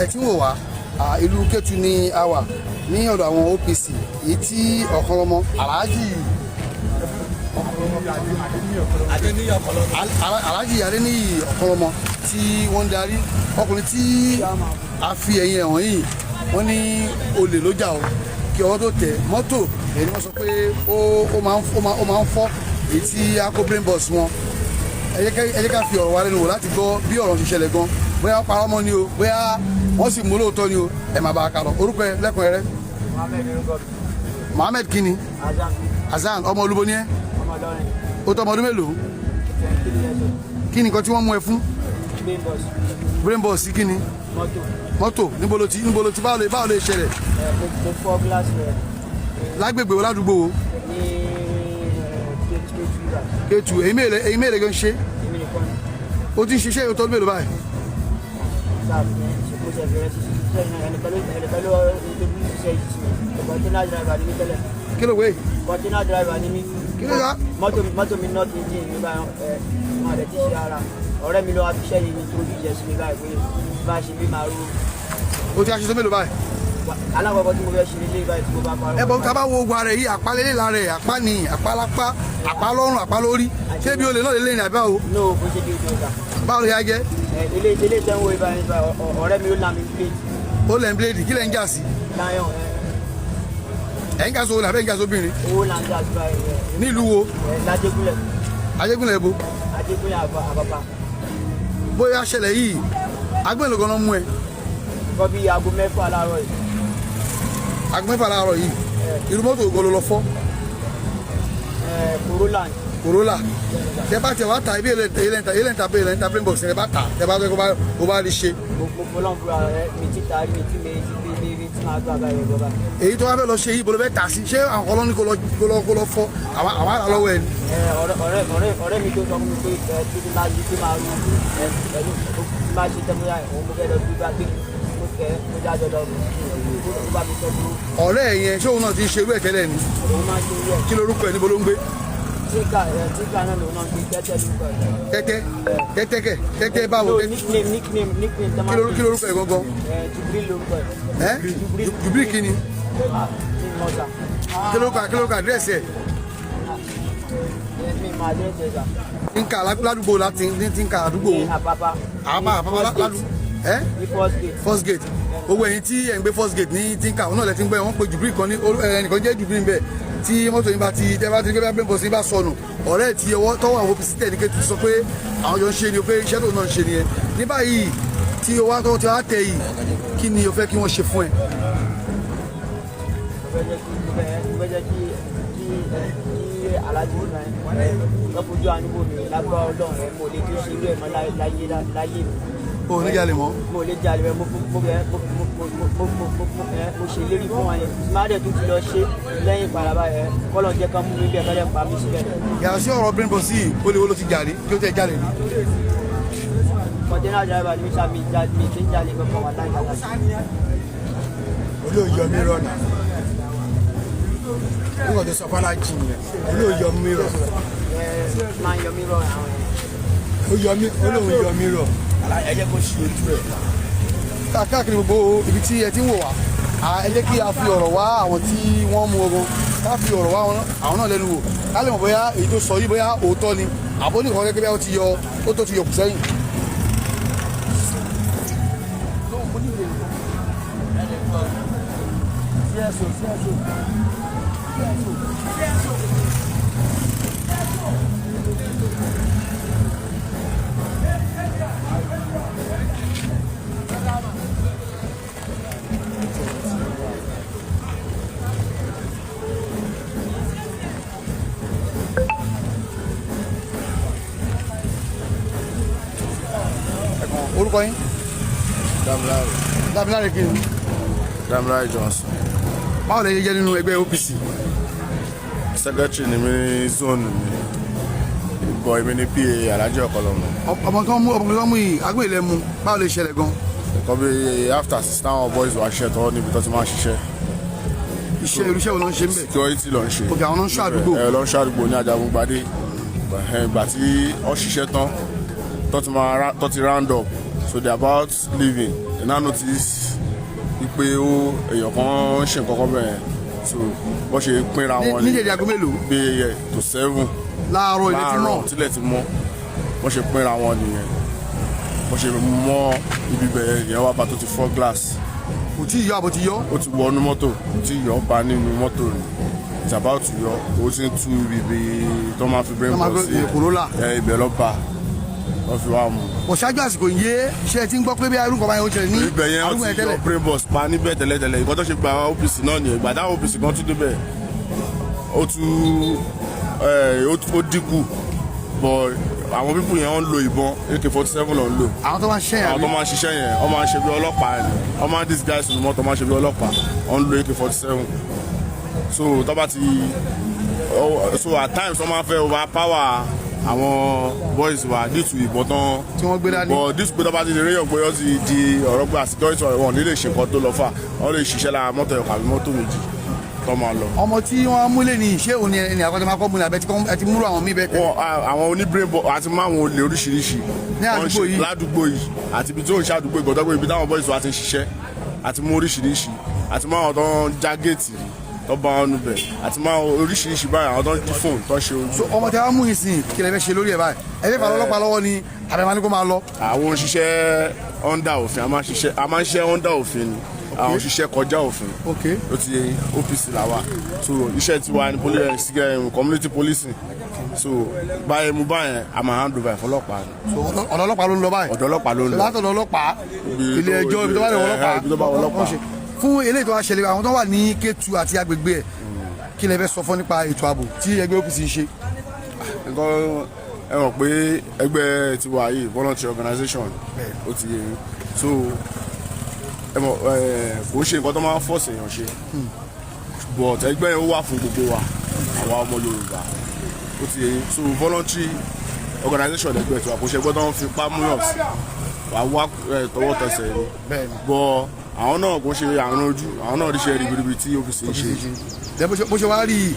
Ẹ ti ń wò wá, ìlú Kétu ní a wà ní ọ̀dọ̀ àwọn OPC, èyí tí Ọ̀kanlọ́mọ Alhaji Adéníyì Ọ̀kanlọ́mọ tí wọ́n ń darí. Ọkùnrin tí a fi ẹ̀yìn ẹ̀wọ̀n yìí, wọ́n ní olè ló jà o kí ọwọ́ tó tẹ̀. Mọ́tò èyí ni wọ́n sọ pé ó máa ń fọ́, èyí tí a kó brain box wọn. Ẹ jẹ́ ká fi ọ̀rọ̀ wa lẹ́nu wò láti gbọ́ bí ọ̀rọ̀ ti ṣẹlẹ̀ gan, bóyá wọ́n parọ́ mọ́ ni o, bóyá wọ́n sì mú lóòótọ́ ni o. Ẹ máa bá a kà lọ. Orúkọ ẹ lẹ́kùnrẹ́rẹ́? Mohammed orúkọ mi. Mohammed kini? Azam. Hasan, ọmọ olúbo ni ẹ? Ọmọ Ìlọrin. Ó tọ́ ọmọ ọdún mélòó? 23 years old. Kí ni nǹkan tí wọ́n mú ẹ fún? Brain box. Brain box sí kí ni? Mọ́tò. Mọ́tò. Níbo ló ti báwo lè ṣẹlẹ̀? Ẹ mo fọ́ gíláàsì rẹ̀. Lágbègbè wo, ládùúgbò wo? Ní Kétu rà. Kétu. Èyí mélòó gan ṣe? Èmi nìkan ni. Ó ti ń ṣiṣẹ́ yóò tọ́jú mélòó báyìí? Sáà mo ṣe bẹ̀rẹ̀ ṣiṣẹ́ náà, ẹnìkan ló introduce iṣẹ́ yìí sí mi. Container driver ni mí tẹ́lẹ̀. Kí ló wé? Container driver ni mí. Kí ló dá? Mọ́tò mi knock engine mi báyìí, ẹ wọn rẹ̀ ti ṣe ara. Ọ̀rẹ́ mi ló wá fi iṣẹ́ yìí introduce ẹ̀ sí mi báyìí pé bá a ṣe bí màá rú. Ó ti aṣiṣẹ́ mélòó báyìí? Alákọ̀ọ́kọ́ tí mo fẹ́ ṣe nílé báyìí tí mo bá parọ́. Ẹ bọ̀, ká bá wo ogun ara yìí, àpá lélẹ̀ lára ẹ̀, àpá ni, àpá lápá, àpá lọ́rùn, àpá lórí. Ṣé bí olè náà lè lé ní àbá o? No, bó ṣe bí ojú ọjà. Báwo ló yá jẹ́? Ẹ ilé tẹ́ ń wo ibà nípa ọ̀rẹ́ mi ló là mí blade. Ó lẹ̀ ń blade. Kí lẹ̀ ń jà sí? Lion ẹ. Ẹ̀ ń jà sí olè àbẹ́ ń jà sí obìnrin? Owó là ń jà sí báyìí ẹ. Nílùú wo? Ẹ l'Ájégúnlẹ̀. Ajégúnlẹ̀ ibo? Ajégúnlẹ̀ Àbàbà. Bóyá ṣẹlẹ̀ yìí, agbẹ́lẹ̀ gan-an mú ẹ? Nǹkan bí aago 6 láàárọ̀ yìí. Aago 6 láàárọ̀ yìí. Irú mọ́tò ògo ló lọ fọ́? Ẹ Corolla ni. Corolla. Tẹ bá tẹ wá ta ibi ilẹ̀ ń ta brain box ẹ bá ta, tẹ bá tẹ kó bá rí ṣe. Mo fọlọ́n fúra ẹ, mi ti ta mi ti mi ti mi mi ti máa gbà báyìí gbọ́ báyìí. Èyí tó wá fẹ́ lọ ṣe yìí, bolo fẹ́ tà sí? Ṣé àwọn ọlọ́ni kó lọ fọ́ àwọn àrà lọ́wọ́ ẹ ni? Ẹ ọ̀rẹ́ mi tó sọ fún mi pé ẹ títí máa yí tí máa rú ẹ ẹnu tí máa ṣe tẹ́múyà, òun mo fẹ́ lọ gbígbá gbé mo fẹ́ mo jájọ lọ ó bá mi tọ́jú. Ọ̀rẹ́ ẹ̀ yẹn, ṣé òun náà ti ń ṣe irú ẹ̀ tẹ́lẹ̀ ni? Òun máa ń ṣe irú ẹ̀. Kí lorúkọ ẹ̀? Níbo ló ń gbé? Tíkà ẹ, tíkà náà lòun náà ń gbé, tẹ́tẹ́ lórúkọ ẹ̀. Tẹ́tẹ́, tẹ́tẹ́ kẹ̀, tẹ́tẹ́ báwo? No. Tẹ́tẹ́? Nickname tẹ́ máa Kí lorúkọ ẹ̀ gangan? Ẹ Jubril lórúkọ ẹ̀. Ẹ́ Jubril kí ni? Ah, mi mọ̀ sà. Kí lorúkọ àdírẹ́sì ẹ̀? Ẹ mi máa dé ẹsẹ̀ sà. Ń ka ládùúgbò láti ní ti ń ka àdúgbò Ní wo? Àpápá. Àpápá Ní First Gate. ládùúgbò ẹ́? Ní First Gate. First Gate. Gbogbo ẹ̀yin tí ẹ̀ ń gbé First Gate ní tí ń ka òun náà lẹ ti ń gbé. Wọ́n pe Jubril kan ní ẹnìkan jẹ́ Jubril bẹ́ẹ̀ tí mọ́tò yín bá ti tẹ́ bá ti gbé bá brain box yín bá sọnù. Ọ̀rẹ́ tí ọwọ́ tọ́wọ́ àwọn OPC tẹ̀ ní Kétu sọ pé àwọn jọ ń ṣe ni o, pé iṣẹ́ tó náà ń ṣe nìyẹn. Ní báyìí tí owó tọ́wọ́ tí wàá tẹ̀ yìí, kí ni o fẹ́ kí wọ́n ṣe fún ẹ? Mo fẹ́ jẹ́ kí ẹ kí alájú ẹ lọ fojú àánú wò mí. Lágbára Ọlọ́run ẹ, mo lè tún ṣe irú ẹ̀ mọ́ láyé láyé mi. O ò ní jalè mọ́? Mo lè jalè rẹ. Mo mo mo mo mo mo mo mo mo mo ẹ mo ṣe ìlérí fún wọn yẹn tí má dẹ̀ tún ti lọ ṣe lẹ́yìn ìparaba ẹ, kọ́lọ̀ jẹ́ kán mú mi bẹ́ẹ̀, kọ́lẹ̀ pa mí síbẹ̀. Yàtọ̀ sí ọ̀rọ̀ brain box yìí, ó lè wo ló ti jalè kí ó tẹ̀ jalè ní? Container driver ni mi sá, mi kì í jalè kankan wà láì láì. Olóòyọ mi rọ nà nígbà tó sọ fọlájì yẹn, olóòyọ mi rọ. Ẹ máa ń yọ mí rọ àwọn yẹn. Ó yọ mí, olóhùn yọ mí rọ. Ẹ jẹ́ kó ṣe ojú ẹ̀. Káàkiri gbogbo ibi tí ẹ ti ń wò wá, ẹ jẹ́ kí a fi ọ̀rọ̀ wá àwọn tí wọ́n mú ogun, ká fi ọ̀rọ̀ wá àwọn náà lẹ́nu wò, ká lè mọ̀ bóyá èyí tó sọ yìí, bóyá òótọ́ ni àbó ní ìkọ́ gẹ́gẹ́ bí ó ti yọ, ó tó ti yọkù sẹ́yìn. Orúkọ yín? Damilare. Dámiláre kí ni? Damilare Johnson. Báwo lè jẹ́ nínú ẹgbẹ́ OPC? Secretary ni mi ní zone mi. Bọ̀ èmi ní PA Alhaji Ọ̀kọlọ́mọ. Ọmọ tó ń mú yìí, agbó ilẹ̀ mu, báwo lè ṣẹlẹ̀ gan? Nǹkan bí after 6 táwọn boys wá ṣiṣẹ́ tọ́ níbi tó ti máa ń ṣiṣẹ́. Iṣẹ́ irúṣẹ́ wo ló ń ṣe ń bẹ̀? Security ló ń ṣe. Ok, àwọn ló ń ṣọ́ àdúgbò. Ẹ ló ń ṣọ́ àdúgbò ní Ajagungbadé. Ẹ̀hẹ́n, ìgbà tí wọ́n ṣiṣẹ́ tán, tó ti round up, so they about leaving. They now notice pé ó èèyàn kan ń ṣe nǹkan kan bẹ́ẹ̀, so bó ṣe pínra wọn Ní dédé aago mélòó? Bí 6:45. Láàárọ̀, ilẹ̀ ti mọ́. Láàárọ̀, tílẹ̀ ti mọ́. Bó ṣe pínra wọn nìyẹn, bó ṣe mọ́ ibi bẹ̀rẹ̀ ìyẹn wá bá tó ti fọ́ glass. Kò tí ì yọ àbò ti yọ? Ó ti wọnú mọ́tò, tí yọ bá nínú mọ́tò ni. It's about to yọ, ó ti ń tú ibi tó máa fi brain Tó máa box fi- Corolla. Ẹ ibẹ̀ lọ bá wọ́n fi wá mú. Kò ṣáájú àsìkò yé, ṣé ẹ ti ń gbọ́ pé bí arúgbó báyìí ó ṣẹlẹ̀ ní Ibẹ̀ yẹn arúgbó wọ́n yẹn ti yọ tẹ́lẹ̀? Brain box pa níbẹ̀ tẹ́lẹ̀tẹ́lẹ̀. Nǹkan tó ṣe gba OPC náà nìyẹn. Ìgbà táwọn OPC kan tún débẹ̀, ó tún ẹ, ó dínkù, but àwọn people yẹn, wọ́n ń lo ìbọn AK-47 ló ń lò. Àwọn tó máa ń ṣiṣẹ́ yẹn? Àwọn tó Àbí? máa ń ṣiṣẹ́ yẹn, wọ́n máa ń ṣe bí ọlọ́pàá ni, wọ́n máa ń disguise nínú mọ́tò, wọ́n máa ń ṣe bí ọlọ́pàá, wọ́n ń lo AK-47. So tó bá ti so at times, wọ́n máa ń fẹ́ overpower àwọn boys wa due to ìbọn tán Tí wọ́n gbé dání. But this pé tó bá ti di réyàn pé ó ti di ọ̀rọ̀ pé security, ọ̀rọ̀ wọn ò ní lè ṣe nǹkan tó lọ fà, wọ́n lè ṣiṣẹ́ lára mọ́tò ẹ̀kọ́ àbí mọ́tò méjì tó máa lọ. Ọmọ tí wọ́n mú lé ní, ṣé òun ni ẹni àkọ́tẹ́ máa kọ́ mú ní abẹ́ tí ẹ ti múrò àwọn míì bẹ́ẹ̀ tẹ́lẹ̀? Wọn àwọn oní brain box àti máwọn olè oríṣiríṣi. Ní Wọ́n ń àdúgbò yìí? Ládùúgbò yìí àti ibi tí òun ṣe àdúgbò ìgbọ̀dọ̀ pé ibi táwọn boys wa ti ń ṣiṣẹ́, àti mú oríṣiríṣi, àti máwọn tó ń já géètì tó bá wọn nubẹ̀, àti máwọn oríṣiríṣi báyìí, àwọn tó ń jí fóònù tó ń ṣe ojú. So ọmọ tí wọ́n mú yìí sìn, kí lẹ fẹ́ ṣe lórí ẹ̀ báyìí? Ẹ fẹ́ fà ọlọ́pàá lọ́wọ́ ni àbẹ̀ máa ní kó máa lọ? Àwọn òṣìṣẹ́ under òfin, a máa ń ṣiṣẹ́ under òfin ni, àwọn òṣìṣẹ́ kọjá òfin. Ó ti yẹ yín, OPC làwà, so iṣẹ́ tiwa ni police, community policing. So báyẹn mú báyẹn, a máa hand over fọlọ́pàá ni. So ọ̀dọ̀ ọlọ́pàá ló ń lọ báyìí? Ọ̀dọ̀ ọlọ́pàá ló ń lọ. Látọ̀dọ̀ ọlọ́pàá, Ibi ilé ẹjọ́, ibi tó bá lè wọ ọlọ́pàá. Ibi tó bá wọ ọlọ́pàá. Wọ́n ṣe. Fún eléyìí tó wá ṣẹlẹ̀, àwọn tó wà ní Kétu àti agbègbè ẹ̀, kí lẹ fẹ́ sọ fún nípa ètò ààbò tí ẹgbẹ́ OPC ń ṣe? Nǹkan ẹ mọ̀ pé ẹgbẹ́ tiwa yìí, voluntary organization, ó ti yé yín. So ẹ mọ̀ ẹ kò ń ṣe nǹkan tó máa ń force èèyàn ṣe, but ẹgbẹ́ yẹn ó wà fún gbogbo wa, àwa ọmọ Yorùbá, ó ti yé yín. So voluntary organization ẹgbẹ́ tiwa, kò ṣe ẹgbẹ́ tó ń fipá múyàn sí wà wá tọwọ́ tẹsẹ̀ ni. But àwọn náà, kò ṣe àrùn ojú, àwọn náà ríṣẹ́ ribiribi tí OPC ń ṣe. Ẹ bó ṣe wá rí i,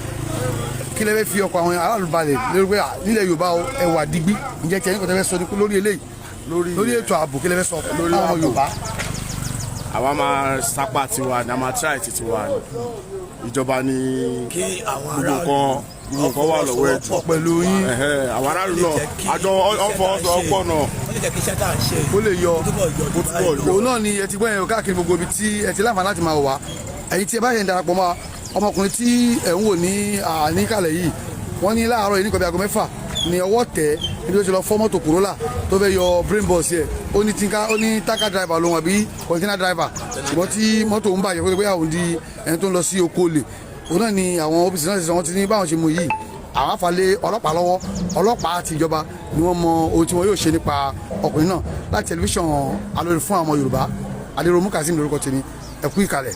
kí lẹ fẹ́ fi ọkọ̀ àwọn aráàlú balẹ̀ lórí pé nílẹ̀ Yorùbá o, ẹwà digbí? Ǹjẹ́ tí ẹ̀yin kò tẹ́ fẹ́ sọ ní lórí eléyìí, lórí ètò ààbò, kí lẹ fẹ́ sọ Lórí fáwọn ọmọ ààbò. Yorùbá? Àwa máa sápá tiwa ni, a máa try ti tiwa ni, ìjọba ni Kí àwọn gbogbo aráàlú nǹkan, gbogbo nǹkan wà lọ́wọ́ ẹ̀ jù. Pẹ̀lú yín. Ẹ̀hẹ́, àwọn aráàlú náà, àjọ ọ̀fọ̀ọ́sọ̀pọ̀ náà. Ó lè jẹ́ kí iṣẹ́ tá à ń ṣe Ó lè yọ. kó túbọ̀ yọ jù Kó túbọ̀ báyìí lọ. yọ. Òun náà ni ẹ ti gbọ́ yẹn káàkiri gbogbo ibi tí ẹ ti láǹfààní láti máa wà. Ẹ̀yin tí ẹ bá yẹn darapọ̀ mọ́ ọmọkùnrin tí ẹ̀ ń wò ní níkàlẹ̀ yìí, wọ́n ní láàárọ̀ yìí ní nǹkan bí aago 6 ní ọwọ́ tẹ̀ níbi tó ti lọ fọ́ mọ́tò Corolla tó fẹ́ yọ brain box yẹ. Ó ní tinka, ó ní tanker driver lòun àbí container driver, ṣùgbọ́n tí mọ́tò ń bàjẹ́ kó tó pé àwọn di ẹni tó ń lọ sí oko olè. Òun náà ni àwọn OPC náà ti sọ, wọ́n ti ní báwọn ṣe mú yìí, àwọn afalẹ̀ ọlọ́pàá lọ́wọ́. Ọlọ́pàá àti ìjọba ni wọ́n mọ ohun tí wọ́n yóò ṣe nípa ọkùnrin náà. Láti tẹlifíṣàn Alórí fún àwọn ọmọ Yorùbá, Adéròmú Kazeem lórúkọ tèmi. Ẹ kú ìkàlẹ̀.